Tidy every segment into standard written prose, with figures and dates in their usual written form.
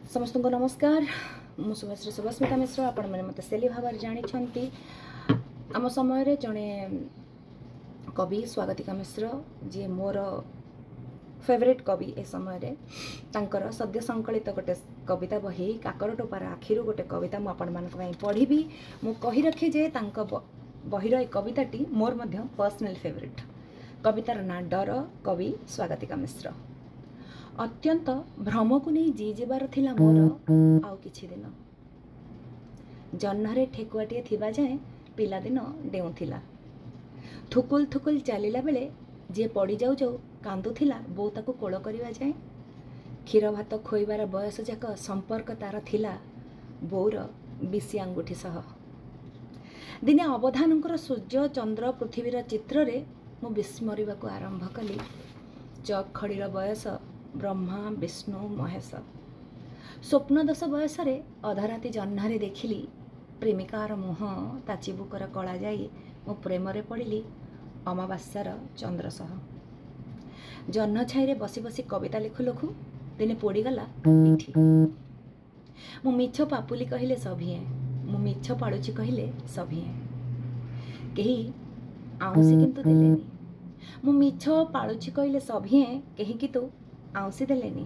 ସମସ୍ତଙ୍କୁ ନମସ୍କାର। ମୁଁ ଶୁଭଶ୍ରୀ ଶୁଭସ୍ମିତା ମିଶ୍ର। ଆପଣମାନେ ମୋତେ ସେଲି ଭାବରେ ଜାଣିଛନ୍ତି। ଆମ ସମୟରେ ଜଣେ କବି ସ୍ୱାଗତିକା ମିଶ୍ର, ଯିଏ ମୋର ଫେଭରେଟ୍ କବି ଏ ସମୟରେ, ତାଙ୍କର ସଦ୍ୟ ସଂକଳିତ ଗୋଟେ କବିତା ବହି କାକର ଟୋପାର ଆଖିରୁ ଗୋଟେ କବିତା ମୁଁ ଆପଣମାନଙ୍କ ପାଇଁ ପଢ଼ିବି। ମୁଁ କହି ରଖେ ଯେ ତାଙ୍କ ବହିର ଏ କବିତାଟି ମୋର ମଧ୍ୟ ପର୍ସନାଲ୍ ଫେଭରେଟ୍। କବିତାର ନାଁ ଡର, କବି ସ୍ୱାଗତିକା ମିଶ୍ର। ଅତ୍ୟନ୍ତ ଭ୍ରମକୁ ନେଇ ଜି ଯିବାର ଥିଲା ମୋର ଆଉ କିଛି ଦିନ। ଜହ୍ନରେ ଠେକୁଆଟିଏ ଥିବା ଯାଏଁ ପିଲାଦିନ ଡେଉଁଥିଲା। ଥୁକୁଲ ଥୁକୁଲ ଚାଲିଲା ବେଳେ ଯିଏ ପଡ଼ି ଯାଉ ଯାଉ କାନ୍ଦୁଥିଲା, ବୋଉ ତାକୁ କୋଳ କରିବା ଯାଏଁ, କ୍ଷୀର ଭାତ ଖୋଇବାର ବୟସ ଯାକ ସମ୍ପର୍କ ତାର ଥିଲା ବୋଉର ବିଶି ଆଙ୍ଗୁଠି ସହ। ଦିନେ ଅବଧାନଙ୍କର ସୂର୍ଯ୍ୟ, ଚନ୍ଦ୍ର, ପୃଥିବୀର ଚିତ୍ରରେ ମୁଁ ବିସ୍ମରିବାକୁ ଆରମ୍ଭ କଲି ଚକ୍ ଖଡ଼ିର ବୟସ, ବ୍ରହ୍ମା, ବିଷ୍ଣୁ, ମହେଶ। ସ୍ୱପ୍ନଦୋଷ ବୟସରେ ଅଧରାତି ଜହ୍ନରେ ଦେଖିଲି ପ୍ରେମିକାର ମୁହଁ, ତା ଚିବୁକର କଳା ଯାଇ ମୁଁ ପ୍ରେମରେ ପଡ଼ିଲି ଅମାବାସ୍ୟାର ଚନ୍ଦ୍ର ସହ। ଜହ୍ନ ଛାଇରେ ବସି ବସି କବିତା ଲେଖୁ ଲେଖୁ ଦିନେ ପୋଡ଼ିଗଲା ପିଠି। ମୁଁ ମିଛ ପାପୁଲି କହିଲେ ସଭିଏଁ, ମୁଁ ମିଛ ପାଳୁଛି କହିଲେ ସଭିଏଁ, କେହି ଆଉଁସି କିନ୍ତୁ ଦେଲେନି। ମୁଁ ମିଛ ପାଳୁଛି କହିଲେ ସଭିଏଁ, କେହି କିନ୍ତୁ ଆଉଁସି ଦେଲେନି।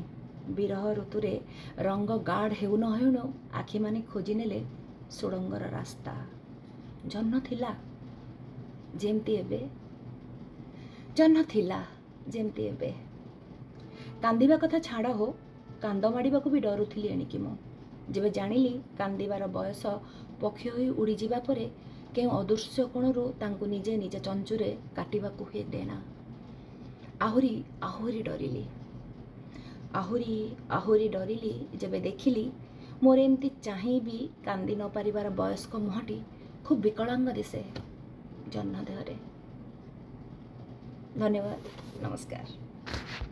ବିରହ ଋତୁରେ ରଙ୍ଗ ଗାଢ଼ ହେଉ ନ ହେଉଣୁ ଆଖିମାନେ ଖୋଜି ନେଲେ ସୁଡ଼ଙ୍ଗର ରାସ୍ତା। ଜହ୍ନ ଥିଲା ଯେମିତି ଏବେ, ଜହ୍ନ ଥିଲା ଯେମିତି ଏବେ। କାନ୍ଦିବା କଥା ଛାଡ଼ ହୋ, କାନ୍ଦ ମାଡ଼ିବାକୁ ବି ଡରୁଥିଲି ଏଣିକି ମୁଁ, ଯେବେ ଜାଣିଲି କାନ୍ଦିବାର ବୟସ ପକ୍ଷୀ ହୋଇ ଉଡ଼ିଯିବା ପରେ କେଉଁ ଅଦୃଶ୍ୟ କୋଣରୁ ତାଙ୍କୁ ନିଜେ ନିଜ ଚଞ୍ଚୁରେ କାଟିବାକୁ ହୁଏ ଡେଣା। ଆହୁରି ଆହୁରି ଡରିଲି, ଆହୁରି ଆହୁରି ଡରିଲି ଯେବେ ଦେଖିଲି ମୋର ଏମିତି ଚାହିଁ ବି କାନ୍ଦି ନ ପାରିବାର ବୟସ୍କ ମୁହଁଟି ଖୁବ୍ ବିକଳାଙ୍ଗ ଦିଶେ ଜହ୍ନ ଦେହରେ। ଧନ୍ୟବାଦ, ନମସ୍କାର।